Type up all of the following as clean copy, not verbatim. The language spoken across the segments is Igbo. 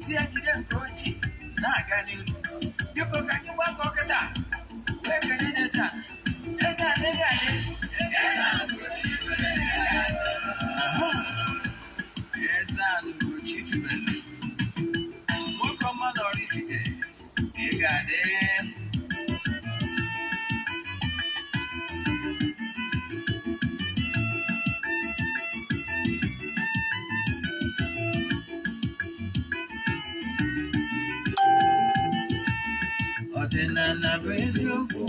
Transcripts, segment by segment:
Si ya jide nke o ji na-aga n'ihu. Biko, ka anyị gbakọ kịta wee kelee eze a. Eze a adịghị adị. Aha. Eze a Ugochi tubelu, nwoke ọma na Oraifite, ị ga-adị. Ọdịnala bụ eziokwu,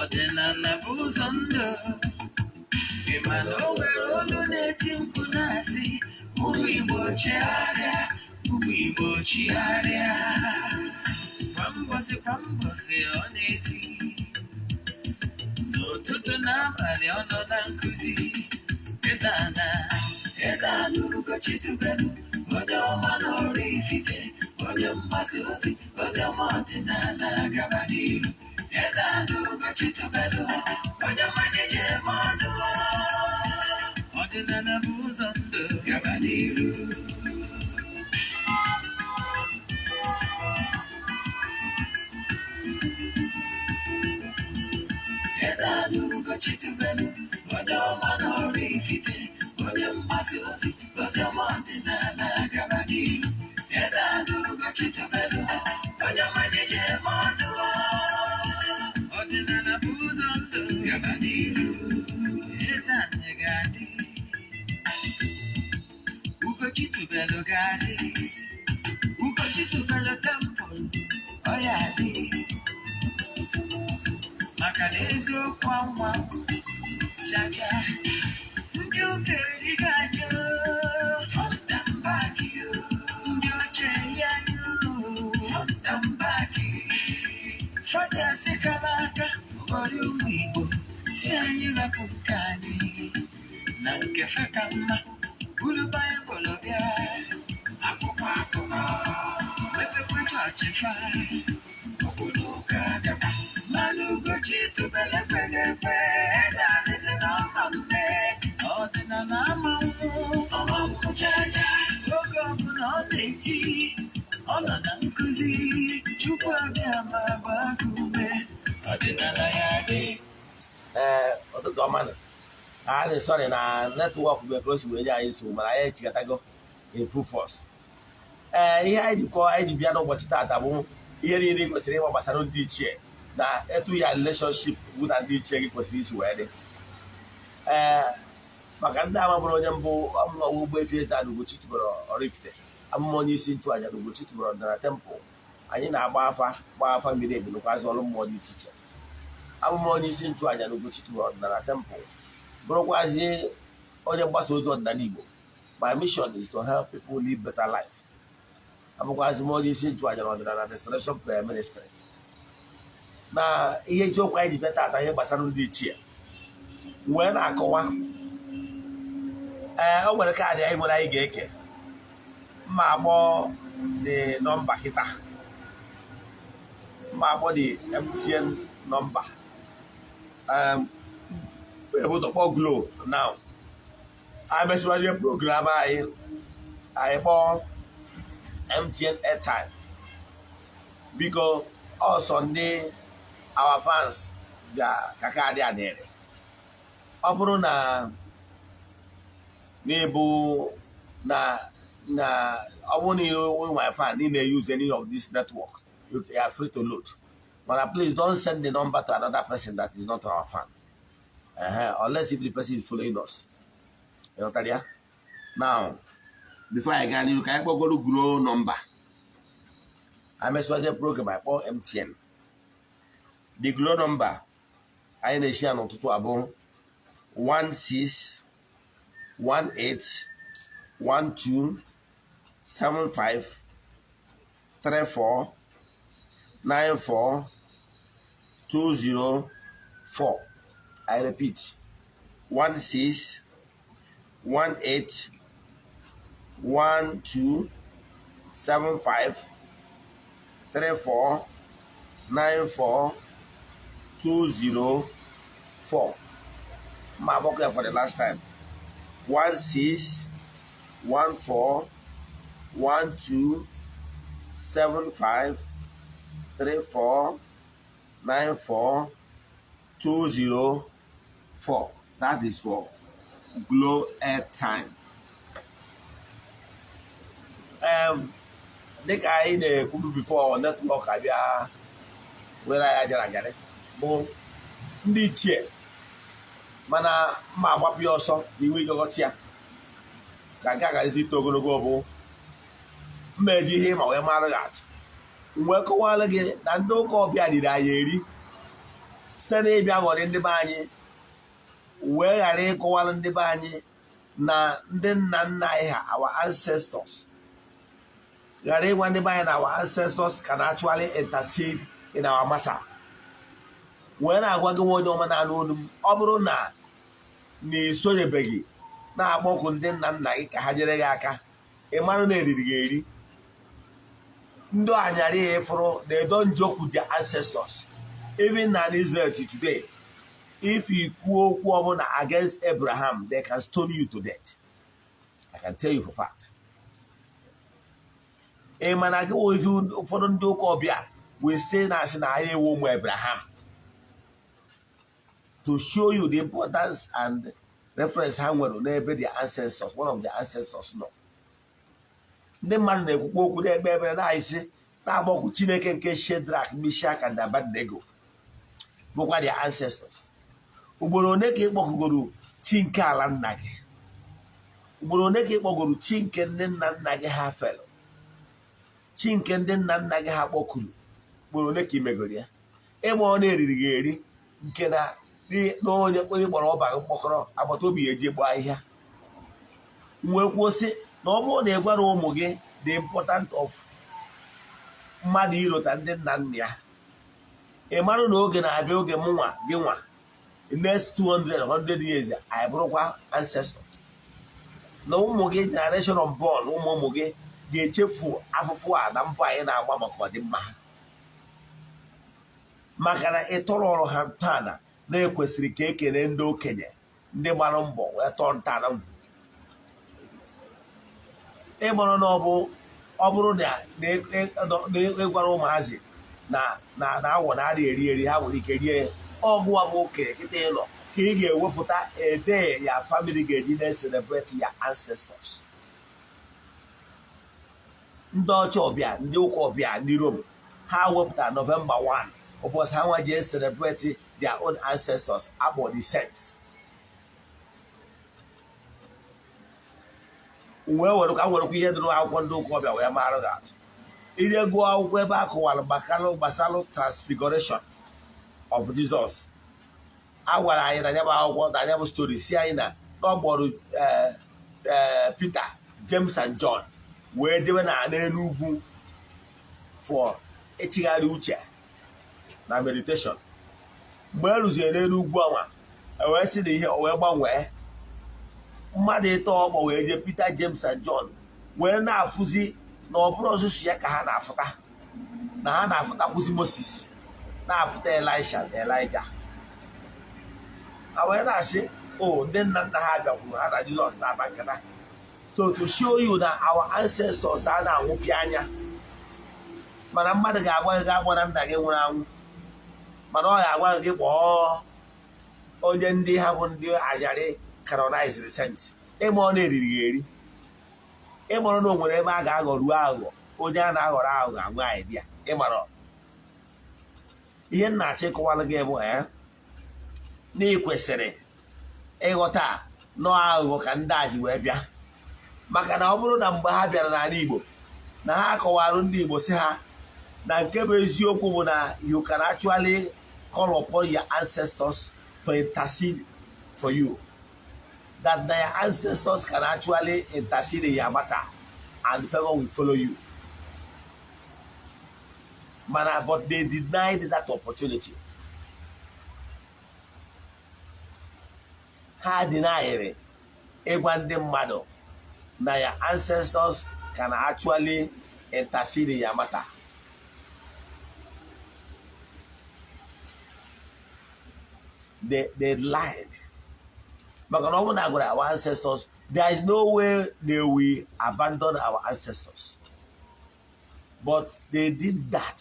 ọdịnala bụ ụzọ ndụ. Ị ma na o nwere olu na-eti mkpu na-asị, "Ụmụ Igbo, chigharịa, ụmụ Igbo, chigharịa." Kwa mbọsị kwa mbọsị ọ na-eti, n'ụtụtụ n'abalị ọ nọ na nkụzi. Eze ana, eze ana Ugochi tubelu, onye ọma na Oraifite, onye mgbasa ozi ozi ọma ọdịnala, gaba n'iru. Eze ana Ugochi tubelu, onye ọma na-eje eme ọnụ. Ọdịnala bụ ụzọ ndụ, gaba n'iru. Eze ana Ugochi tubelu, onye ọma na Oraifite, onye mgbasa ozi ozi ọma ọdịnala, gaba n'iru. Eze ana Ugochi tubelu, onye ọma na-eje eme ọnụ. Ọdịnala bụ ụzọ ndụ, gaba n'iru. Eze anyị ga-adị, Ugochi tubelu ga-adị, Ugochi tubelu temple ọ ya adị, maka na eziokwu anwa chacha. Ndị ụka erighị anyị front and back, ndị oche eri anyị front and back. Fada sịkala aka ụfọdụ ụmụ Igbo si anyị rapụ nke anyị na nke fe ka mma, buru Baịbụl bịa, akwụkwọ akụkọ, mepekwa chọọchị fa, obodo ụka bịakwa. Mana Ugochi tubelu ekweghị ekwe. Eze anyị si na ọma mme, ọdịnala ama nwụ, ọma nkwụ chacha. Oge ọbụla ọ na-eti, ọ nọ na nkụzi. Chukwu abịa ma gbaa gị ume, ọdịnala ya dị. Ee, ụtụtụ ọma. Na anyị, sorry na network bụ ka o si wee nye anyị nsogbu, mana anyị echikọtago in full force. Ee, ihe anyị jikọ anyị ji bịa n'ụbọchị taata bụ ihe niile ị kwesịrị ịgba gbasara ndị ichie na etu ya relationship bụ na ndị ichie gị kwesịrị isi wee dị. Ee, maka ndị ama bụrụ onye mbụ ọmụma, Ogbuefi Eze-Ana Ugochi tubelu Oraifite, amụma onye isi nchụaja na Ugochi tubelu ọdịnala temple. Anyị na-agba afa, gbaa afa mmiri emi, nụkwazị ọrụ mmụọ dị iche iche. Amụma onye isi nchụaja na Ugochi tubelu ọdịnala temple, bụrụkwazi onye mgbasa ozi ọdịnala Igbo. My mission is to help people live better life. Abụkwazị m onye isi nchụaja na ọdịnala Restoration Prayer Ministry. Na ihe isiokwu anyị ji bịa taata, ihe gbasara ndị ichie, wee na-akọwa. Ee, o nwere kaadị anyị nwere, anyị ga-eke mma akpọ the number kịta, mma akpọ the MTN number, ebe ụtọ kpọọ Glo. Now, anyị mesịwazie program anyị, anyị kpọọ MTN airtime. Biko, ọsọ ndị our fans ga ka kaadị a dịrị. Ọ bụrụ na n'ịbụ na ọ bụrụ na ị my fan, ị na-use any of this network, you are free to load, but please don't send the number to another person that is not our fan, unless if the person is following us. Ịghọtara ya? Now, before anyị gaa n'ihu, ka anyị kpọgoro Glo number. Anyị mesịwazie program, anyị kpọọ MTN. The Glo number anyị na-eshi ya n'ụtụtụ abụọ: 16 18 12 75 34 94 20 4. I repeat, 16 18 12 75 34 94 20 4. Ma agbakọ ya for the last time: 16 14 12 75 34 94 204. That is for Glo airtime. Dịka anyị na-ekwuru before network abịa were anyị ajara ajarị bụ ndị ichie, mana mma agbapụ ya ọsọ na iwe ịgọghọta ya ka nke a gaghịzi ito ogologo bụ mma eji ihe ma wee mara gị atụ wee kọwara gị na ndị ụka ọbịa riri anyị eri site n'ịbịa ghọrị ndị be anyị wee ghara ịkọwara ndị be anyị na ndị nna nna anyị ha, our ancestors, ghara ịgwa ndị be anyị na our ancestors can actually intercede in our matter, wee na-agwa gị nwa onye ọma na-anụ olu m, ọ bụrụ na na esonyebeghị na-akpọku ndị nna nna gị ka ha nyere gị aka, ị marụ na eriri gị eri. Ndị anyarị ya ịfụrụ, they don't joke with their ancestors. Even na Israel till today, if you kwuo okwu ọbụla against Abraham, they can stone you to death. I can tell you for fact. Ị ma na gị ife ụfọdụ ndị ụka ọbịa wee sị na asị na anyị ewu ụmụ Abraham, to show you the importance and reference ha nwere n'ebe their ancestors, one of their ancestors nọ. Ndị mmadụ na-ekwukwa okwu, na-ekpe ekpere, na-asị, na-agbakwu Chineke nke Shadrach, Meshach and Abednego, bụkwa their ancestors. Ugboro one ka ị kpọkugoro chi nke ala nna gị? Ugboro one ka ị kpọgoro chi nke ndị nna nna gị ha felụ, chi nke ndị nna nna gị ha kpọkuru? Ugboro one ka ị megoro ya? Ịgba ọ na-eriri gị eri nke na onye onye kpọrọ ọba gị mkpọkọrọ agbata obi ya eji gbaa ahịhịa. Wee kwuo sị na ọ bụrụ na ị gwara ụmụ gị the important of mmadụ irota ndị nna nna ya, ị mara na oge na-abịa, oge mụnwa gị nwa, next 200 100 years, anyị bụrụkwa ancestor na ụmụ gị, generation unborn, ụmụ ụmụ gị ga-echefu afụfụ a na mbọ anyị na-agba maka ọdịmma ha, maka na ị tọrọ ọrụ ha ntọala na-ekwesịrị ka ekele ndị okenye, ndị gbara mbọ wee tọọ ntọala ngwu. Ịgbara na ọ bụrụ na ịgwara ụmụazị na na na awọ na-adị eri eri, ha nwere ike rie ọgụwa bụ okenye kịta ịnọ ka ị ga-ewepụta ede ya family ga-eji na-celebrate ya ancestors. Ndị ọcha ọbịa, ndị ụka ọbịa, ndị Rom, ha wepụtara November 1, ụbọchị ha nwa ji celebrate their own ancestors akpọ the saints. Wee were ka werekwa ihe dị n'akwụkwọ ndị ụka ọbịa wee mara gị atụ. Ije gụọ akwụkwọ ebe a kọwara gbasalụ transfiguration of Jesus, a gwara anyị na ya bụ akwụkwọ na ya bụ story si anyị na ọ kpọrọ Peter, James and John wee jebe na n'elu ugwu for ịchịgharị uche na meditation. Mgbe e ruziere n'elu ugwu anwa, wee sị na ihe o wee gbanwee mmadụ ịtọ ọkpọ wee jee, Peter, James and John, wee na-afụzi na ọ bụrụ ọsụsụ ya ka ha na-afụta, na ha na-afụtakwụzi Moses, na-afụta Elisha na Elijah. Ha wee na-asị, o ndị nna nna ha bịakwuru ha na Jizọs na-aba nkata. So to show you na our ancestors a na-anwụpị anya, mana mmadụ ga-agwa gị ga-agwa na nna gị nwụrụ anwụ, mana ọ ga-agwa gị kpọọ onye ndị ha bụ ndị anyarị canonized saint. Ịma ọ na-eriri gị eri, ịmara na o nwere ebe a ga-aghọruo aghụghọ, onye a na-aghọrọ aghụghọ anwe idea. Ịmara ihe m na-achọ ịkọwara gị bụ na ị kwesịrị ịghọta nọọ aghụghọ ka ndị a ji wee bịa, maka na ọ bụrụ na mgbe ha bịara n'ala Igbo na ha kọwara ndị Igbo si ha na nke bụ eziokwu bụ na you can actually call upon your ancestors to intercede for you, that their ancestors can actually intercede in your matter and favor will follow you. Mana but they denied that opportunity. Ha denied ịgwa ndị mmadụ na your ancestors can actually intercede in your matter. They lied. Maka na ọ bụrụ na agwara our ancestors, There is no way they will abandon our ancestors, but they did that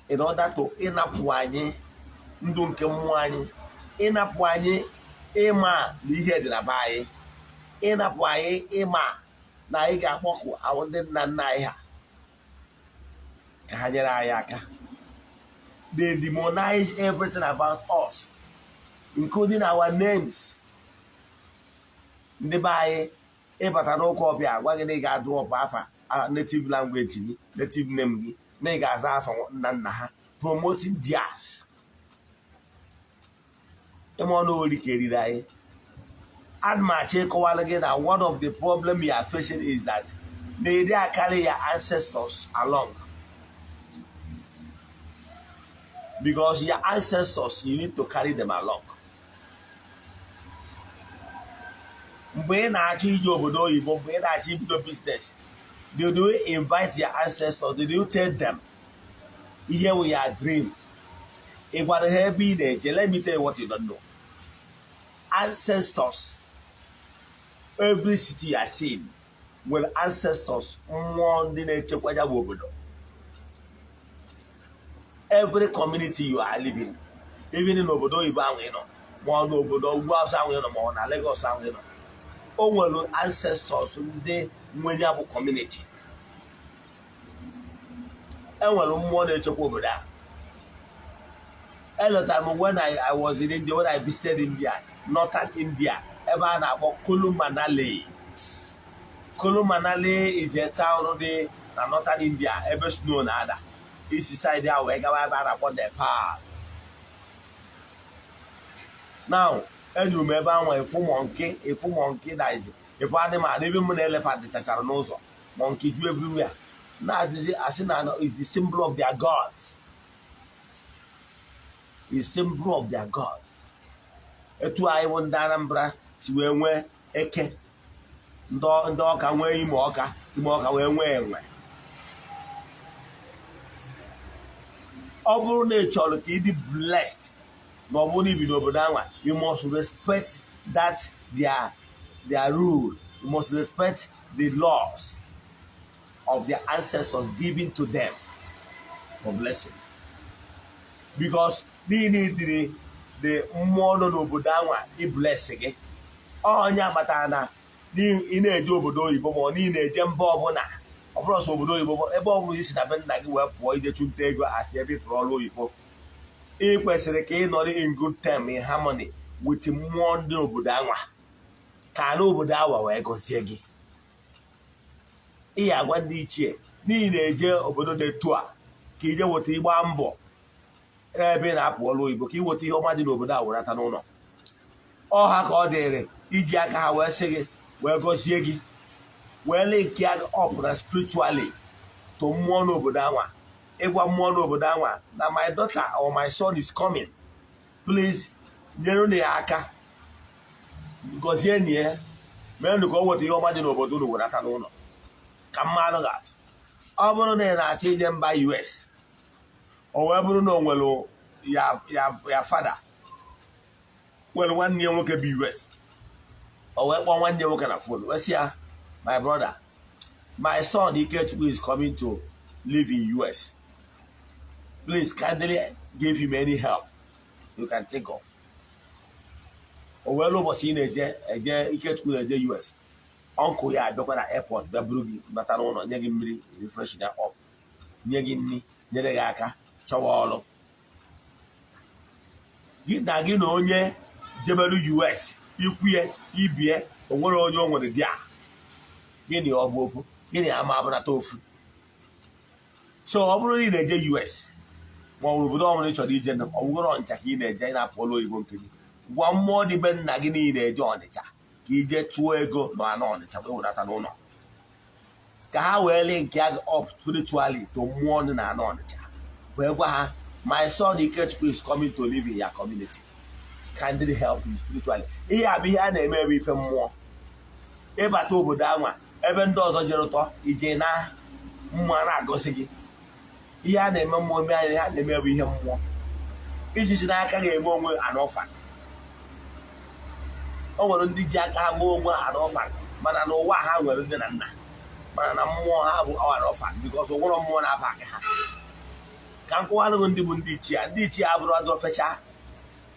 in order to ịnapụ anyị ndụ nke mmụọ anyị, ịnapụ anyị ịma na ihe dị na be anyị, ịnapụ anyị ịma na anyị ga-akpọku ahụ ndị nna nna anyị ha ka ha nyere anyị aka. They demonize everything about us, including our names. Ndị be anyị, ịbata n'ụka ọbịa, gwa gị na ị ga-adrop afa native language gị, native name gị, na ị ga-aza afa nna nna ha, promoting theirs. Ịma ọnụ ori ka eriri anyị. Ana m achọ ịkọwara gị na one of the problem you are facing is that they dey carry your ancestors along, because your ancestors, you need to carry them along. Mgbe ị na-achọ ije obodo oyibo, mgbe ị na-achọ ibido business, did you invite your ancestors? Did you tell them ihe wụ your dream? Ị gwara ha ebe ị na-eje? Let me tell you what you don't know. Ancestors, every city you are seeing nwere ancestors, mmụọ ndị na-echekwa ya bụ obodo. Every community you are living, even n'obodo oyibo ahụ ị nọ, ma ọ n'obodo ugwu awụsa ahụ ị nọ, ma ọ na Lagos ahụ ị nọ, o nwere ancestors ndị nwe ya bụ community. Enwere mmụọ na-echekwa obodo a. Elotara m when I was in India, when I visited India, Northern India, ebe a na-akpọ Kulu Manali. Kulu Manali is a town dị na Northern India, ebe snow na-ada. Isi side a wee gawa ebe a na-akpọ Nepal. Now, ejuru m ebe ahụ efu monkey, efu monkey, that is efu animal, ebe m na elephant chachara n'ụzọ, monkey ju everywhere. Na-ajụzi asị na is the symbol of their gods, is symbol of their gods. Etu anyị bụ ndị Anambra si wee nwee eke, ndị ọka nwee ime ọka, ime ọka wee nwee enwe. Ọ bụrụ na ị chọrọ ka ị dị blessed, na ọ bụrụ na ibi n'obodo anwa, you must respect that their rule. You must respect the laws of their ancestors given to them for blessing, because niile dịrị the mmụọ nọ n'obodo anwa i bless gị. Onye kpatara na ị na-eje obodo oyibo, ma ọ na ị na-eje mba ọbụla, ọ bụrụ sọ obodo oyibo, ebe ọbụla isi na be nna gị wee pụọ ije chụnta ego, asị ebe ị pụrụ ọrụ oyibo, ị kwesịrị ka ị nọrọ in good term, in harmony with mmụọ ndị obodo anwa, ka ala obodo awa wee gọzie gị. Ị ya agwa ndị ichie n'ihi na-eje obodo dị etu a ka ije weta ịgba mbọ ebe ị na-apụ ọrụ oyibo, ka ị weta ihe ọma dị n'obodo a werata n'ụlọ ọha, ka ọ dịrị iji aka ha wee sị gị, wee gọzie gị, wee link ya up na spiritually to mmụọ n'obodo anwa, ịgwa mmụọ n'obodo anwa na my daughter or my son is coming, please nyere unu ya aka, gọzie enyi ya, meenụ ka o weta ihe ọma dị n'obodo unu werata n'ụlọ. Ka mmanụ ga-atụ, ọ bụrụ na ị na-achọ ije mba US, o wee bụrụ na o nwere ya father nwere nwanne ya nwoke bụ US, o wee kpọọ nwanne ya nwoke na phone wee sị ya, "My brother, my son Ikechukwu is coming to live in US. Please kindly give him any help you can think of." O wee ruo ụbọchị ị na-eje eje, Ikechukwu na-eje US, uncle ya abịakwa na airport, bịa buru gị bata n'ụlọ, nye gị mmiri, refresh ya up, nye gị nri, nyere gị aka chọwa ọrụ gị. Na gị na onye jeberu US, ikwuye ibie, o nwere onye o nwere di a, gịnị ọ bụ ofu, gịnị ama abụnata ofu. So ọ bụrụ na ị na-eje US ma ọ bụ obodo ọbụla ị chọrọ ije, ọ bụgoro Ọnịcha ka ị na-eje, ị na-apụ ọlụ oyibo nke gị, gwa mmụọ dị be nna gị na ị na-eje Ọnịcha ka ije chụọ ego na anọ Ọnịcha wee wedata n'ụlọ, ka ha wee link ya up spiritually to mmụọ dị na anọ Ọnịcha, wee gwa ha, "My son Ikechukwu is coming to live in your community. Kindly help him spiritually." Ihe a bụ ihe a na-eme ebe ife mmụọ. Ịbata obodo anwa ebe ndị ọzọ jere ụtọ ije na mmụọ na-agọzi gị. Ihe a na-eme mmụọ eme anya, ihe a na-eme bụ ihe mmụọ iji si n'aka ga-eme onwe anọfa. O nwere ndị ji aka ha mee onwe anọfa. Mana n'ụwa ha nwere nne na nna, mana na mmụọ ha bụ an orphan, because onwere mmụọ na-aba aka ha. Ka m kọwara ndị bụ ndị ichie. Ndị ichie abụrụ adọ fecha.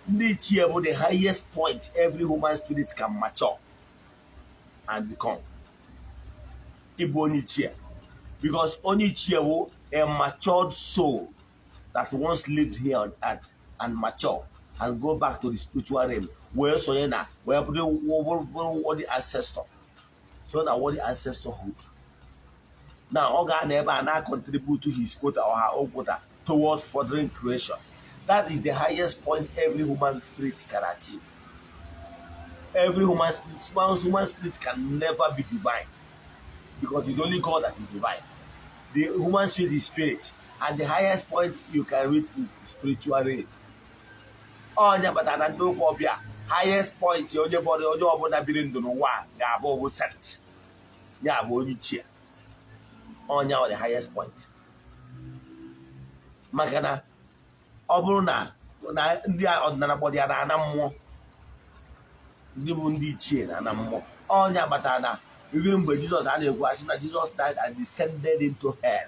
Ndị ichie bụ the highest point every human spirit can mature and become. Ịbụ onye ichie, because onye ichie bụ a matured soul that once lived here on earth and mature and go back to the spiritual realm, wee sonye na wee bụrụ worthy ancestor, so na worthy ancestorhood. Now ọ ga-anọ ebe a na-contribute to his quota or her own quota towards furthering creation. That is the highest point every human spirit can achieve. Every human spirit can never be divine, because it's only God that is divine. The human spirit is spirit, and the highest point you can reach is the spiritual realm. Onye kpatara na ndị ụka ọbịa, highest point onye bọrọ onye ọbụla biri ndụ n'ụwa a ga-abụ bụ saint, ya bụ onye ichie. Onye ọ the highest point, maka na ọ bụrụ na ndị ọdịnala kpọrọ ya na ana mmụọ, ndị bụ ndị ichie na ana mmụọ. Onye kpatara na even mgbe Jizọs a na-ekwu, asị na Jizọs died and descended into hell.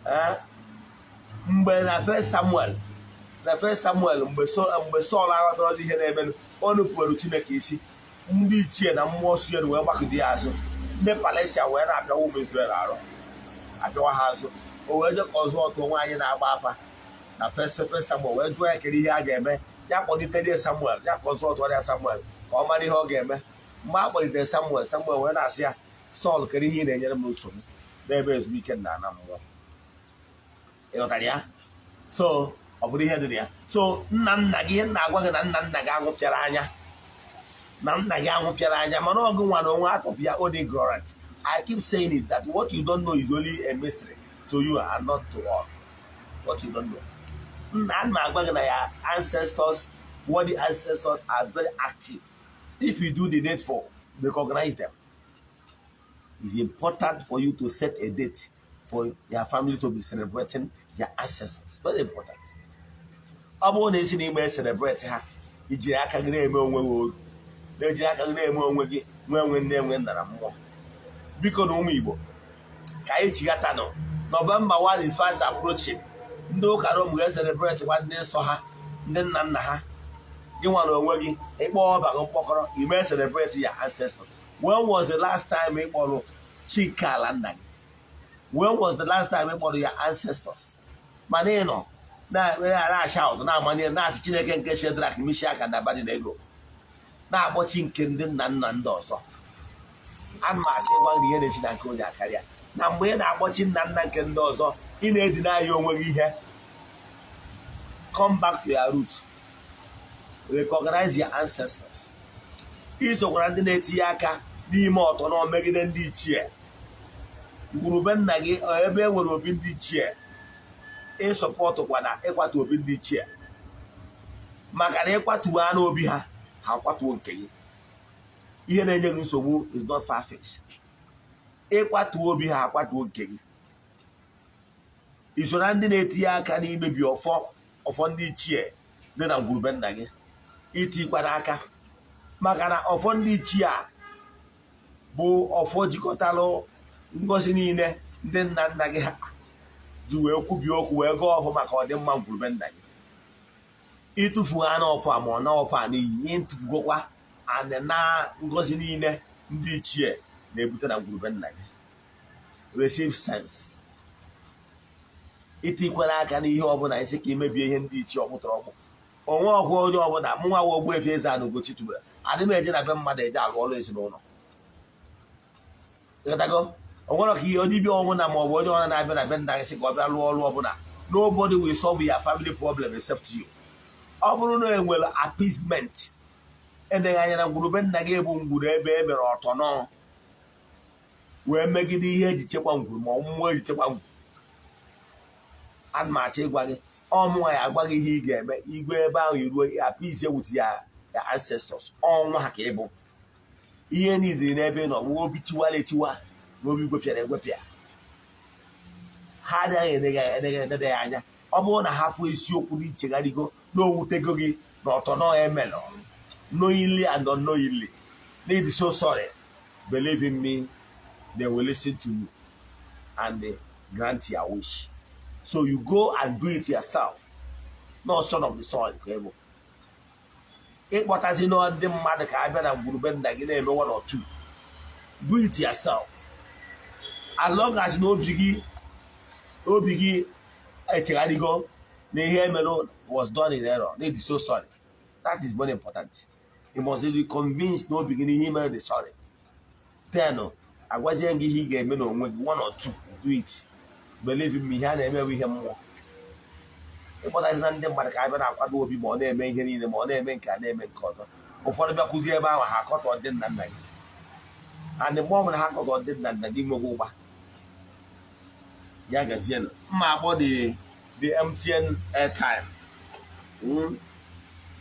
Eh? Mgbe na First Samuel, mgbe Sọl aghọtara ihe na-emenụ, o nupụrụ Chineke isi. Ndị ichie na mmụọ sienu wee gbakọdo ya azụ. Ndị Palestia wee na-apịawa ụmụ Israel arụ, apịawa ha azụ. O wee jee ka ọzọ ọtụ nwaanyị na-agba afa na First Samuel, wee jụọ ya kere ihe a ga-eme. Ya kpọlitere Samuel, ya ka ọzọ ọtụọrọ ya Samuel ka ọ mara ihe ọ ga-eme. Mgbe a kpọlitere Samuel, Samuel wee na-asị ya, "Sọl, kedu ihe ị na-enyere m nsogbu n'ebe ezumike na ana mmụọ?" Ịghọtara ya? So ọ bụrụ ihe dị na ya, so nna nna gị, ihe nna agwa gị na nna nna gị anwụpịara anya, na nna gị anwụpịara anya, mana ọgụ nwa na onwe out of your own ignorance. I keep saying it that what you don't know is only a mystery to you and not to all. What you don't know, nna ana m agwa gị na ya ancestors, worthy ancestors are very active. If you do the needful, recognize them. It's important for you to set a date for your family to be celebrating their ancestors. Very important. Ọ bụrụ na esi n'ime celebrate ha, ijiri aka gị na-eme onwe gị oru, na-ejiri aka gị na-eme onwe gị nwe nwe nne nwe nna na mmụọ. Biko na ụmụ Igbo, ka anyị chigatanụ. November 1 is fast approaching. Ndị ụka Rom ga-celebrate kwa ndị nsọ ha, ndị nna nna ha. Gị nwa na onwe gị, ịkpọ ọba gị mkpọkọrọ ime celebrate your ancestors. When was the last time ị kpọrọ chi nke ala nna gị? When was the last time ị kpọrọ your ancestors? Mana ị nọ na-acha ụtọ, na-amanye, na-asị Chineke nke Shedrak, Mishak na Abednego, na-akpọchi nke ndị nna nna ndị ọzọ. Ana m achọ ịgwa gị ihe na-echi na nke onye akarịa na mgbe ị na-akpọchi nna nna nke ndị ọzọ, ị na-edina ya onwe gị ihe. Come back to your root, recognize your ancestors. Isokwara ndị na-etinye aka n'ime ọtọ na megide ndị ichie ngwurube nna gị, ebe e nwere obi ndị ichie, ịsọpọtụkwana ịkwatu obi ndị ichie, maka na ịkwatuo ha n'obi ha, ha kwatuo nke gị. Ihe na-enye gị nsogbu is not far fetched. Ịkwatuo obi ha, akwatuo nke gị. Iso na ndị na-etinye aka n'imebi ọfọ, ọfọ ndị ichie dị na ngwurube nna gị, itikwara aka, maka na ọfọ ndị ichie a bụ ọfọ jikọtalụ ngozi niile ndị nna nna gị ha ji wee kwubie okwu, wee gọọ ọfọ maka ọdịmma ngwurube nna gị. Ịtụfu ha n'ọfọ a ma ọ na ọfọ a n'iyi, ihe ntụfugokwa and na ngozi niile ndị ichie na-ebute na ngwurube nna gị. Receive sense. Itikwere aka n'ihe ọbụla isi ka imebie ihe ndị ichie ọkpụtọrọ ọkpụ onwe ọgwụ. Onye ọbụla, mụ nwa Ogbuefi Eze-Ana Ugochi tubelu, adị m eje na be mmadụ eje alụ ọrụ ezinụlọ. Ịghọtago? O nwere ka ihe onye dibịa ọbụla ma ọ bụ onye ọbụla na-abịa na be nna gị sị ka ọ bịa lụọ ọrụ ọbụla. Nobody will solve your family problem except you. Ọ bụrụ na e nwere appeasement, edeghị anya na ngwurube nna gị bụ ngwuru ebe e mere ọtọ nọ wee megide ihe eji chekwa ngwuru ma ọ mmụọ eji chekwa ngwuru, ana m achọ ịgwa gị, ọmụnwa ya agwa gị ihe ị ga-eme. Igwe ebe ahụ iruo, appease with your ancestors. Ọnwa ha ka ịbụ ihe niile n'ebe ị nọ bụ obi tiwara etiwa na obi gwepịara egwepịa. Ha adịghị eneghe ya anya. Ọ bụrụ na ha fụ isiokwu na ichegharịgo na owutego gị na ọtọ nọ emelọ knowingly and unknowingly, Need so sorry. Believe in me, they will listen to you and they grant your wish. So you go and do it yourself. No son of the soil ka ị bụ. Ịkpọtazi na ndị mmadụ ka abịa na ngwurube nna gị na-eme one or two. Do it yourself. As long as na obi gị echegharịgo na ihe mere was done in error, need so sorry. That is very important. You must be convinced na obi gị na ihe mere dị sorry. Then agwazie gị ihe ị ga-eme n'onwe gị, one or two, do it. Believe in me, ihe a na-eme bụ ihe mmụọ. Ịkpọtazi na ndị mmadụ ka abịa na-akwado obi, ma ọ na-eme ihe niile, ma ọ na-eme nke a, na-eme nke ọzọ, ụfọdụ bịakwuzie ebe ahụ, ha akọtọ ndị nna nna gị. And mgbe ọ bụla ha kọtọ ndị nna nna gị, nwegwu ụgba ya gazienụ. Mma akpọ the MTN airtime.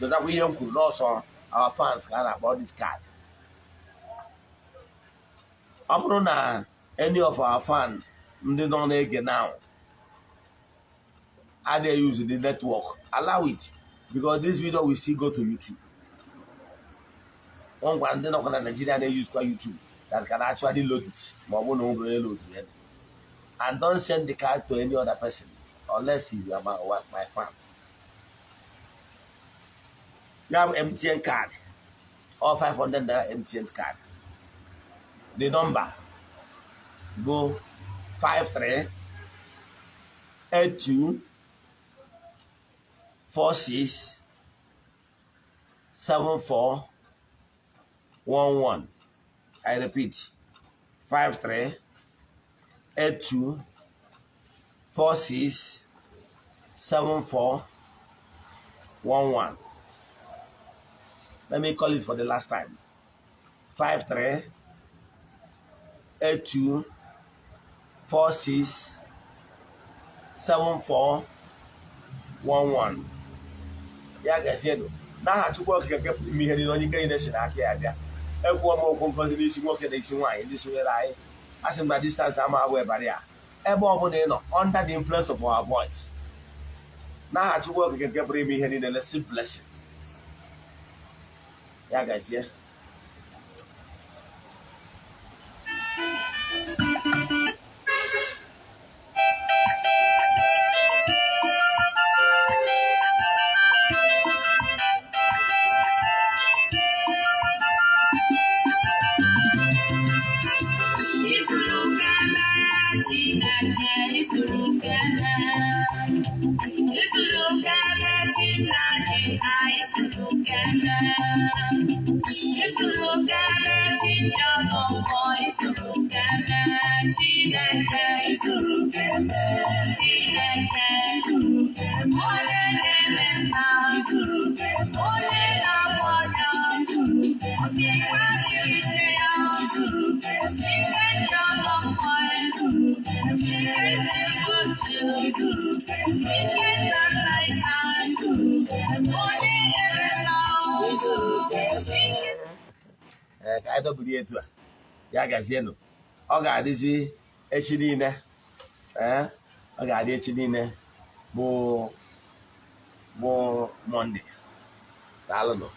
Dotakwa ihe m kwuru n'ọsọ, our fans ka a na-akpọ this card. Ọ bụrụ na any of our fan ndị nọ na-ege now adịghị use the network, allow it, because this video will still go to YouTube. Ọ gwara ndị nọkwa na Nigeria na-use kwa YouTube that can actually load it, ma ọ bụrụ na o nwere load ya. And don't send the card to any other person unless you are my fan. Ya bụ MTN card or 500 naira MTN card. The number go 53 82 46 74 11. I repeat, 53 82 46 74 11. Let me call it for the last time. 53 82 46 74 11. Ya gazienụ. N'aha Chukwu Okike nke pụrụ ime ihe niile, onye ike niile si n'aka ya bịa, ekwuo m okwu ngozi n'isi nwoke na isi nwaanyị ndị sonyere anyị. A sị m na distance ama abụ ebara ya, ebe ọ bụla ị nọ under the influence of our voice, n'aha Chukwu Okike nke pụrụ ime ihe niile, let's blessing. Ya gazie. Izuru keme, Chineke, izuru keme. Izuru keme, Chineke, izuru keme. Izuru keme, Chineke, izuru keme. Chineke, izuru keme. Chineke, izuru keme. Onye na-eme mma, izuru keme. Onye na-agwọ ọrịa, izuru keme. Osikwa dịrị nne ya, izuru keme. Chineke ọgọ mmụọ, izuru keme. Chineke mgbochi, izuru keme. Chineke nna nna ya, izuru keme. Onye na-eme mma, izuru keme. Chineke. Ee, ka anyị dọbiri etu a. Ya gazienụ. Ọ ga-adịzi echi niile. Ee, ọ ga-adị echi niile bụ Monday. Daalụnụ.